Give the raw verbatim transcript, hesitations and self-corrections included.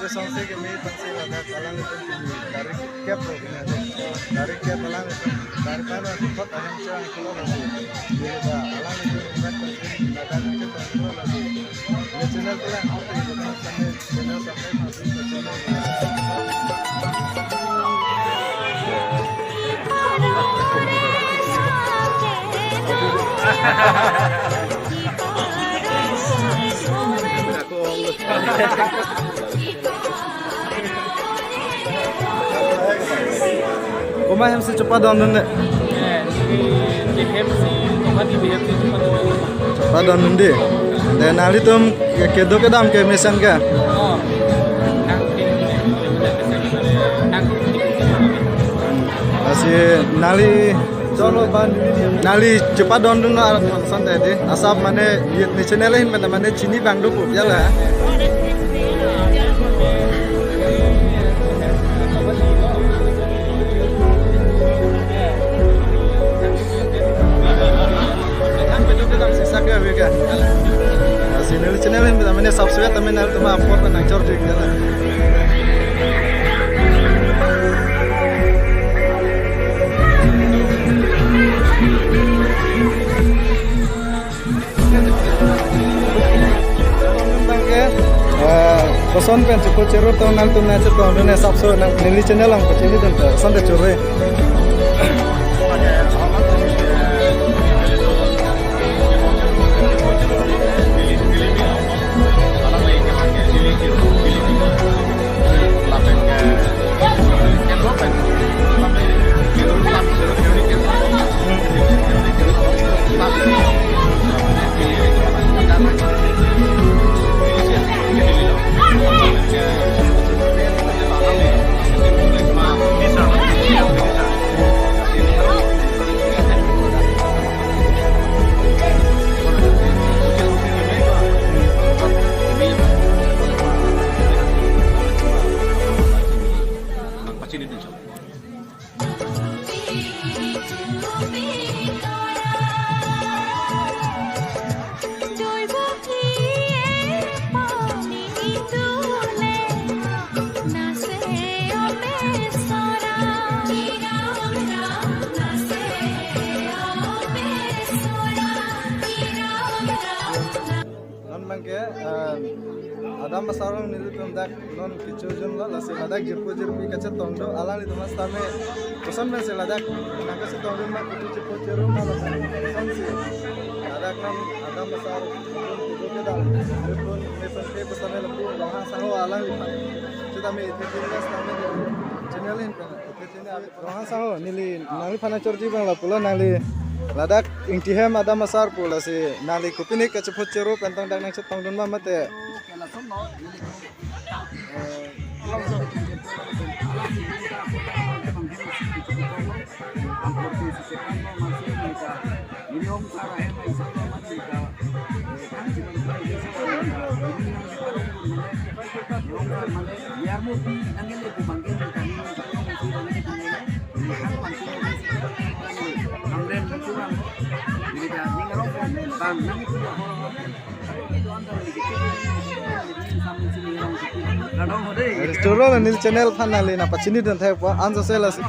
Songse keme pensi ladak alanglitum pini tarik kep lo kena. Tarik kep alanglitum. Tarik pen lo thot ahem chang kulo lo si. Jadi ba alanglitum invite pensi ladak kep lo si. Ini channel pula, oke, channel sampai, channel sampai masuk ke channel. Komat hem si chepadondun de? Eh, ini D H M C, Guwahati D H M C chepadondun. Chepadondun de. De nanglitum ke kedo kedam ke mesen ke? Oh. Nang, nang, nang, nang. Lasi nangli Nangli chepadondun arat mansan tadi. Asap mane YouTube channel ahin mane, mane chini abang do pu ya la. Lasi nangli channel ahin mane subscribe tame nangtum apor nangchor jik ya la. Tangke, eh, koson pen chukut cheru tong nangtum nangchetongdun asapso nangli channel along pachini dun ta, sonte churui. Non abangke, eh, Adam Asar along nelitum dak non kechojun lo, lasi ladak jirpo jirpi kachetong do, alanglitum setame koson pensi ladak nangkachetongdun ma, kutu chepo cheru ma, ladak kosonsi ladak non Adam Asar along kutu kedam, nelitum nelitum ke koson lapu Ronghang Sangho alangliphan. Setame isi channel setame channel ahin pen. Ronghang Sangho, neli nangliphan nangchorji abang lapulo, nangli ladak Ingti hem Adam Asar pu, lasi nangli kopine kachepho cheru pen tong dak nangchetongdun ma mate. Choro neli channel aphan nangli nangpachinidun thekpo, anso sela si.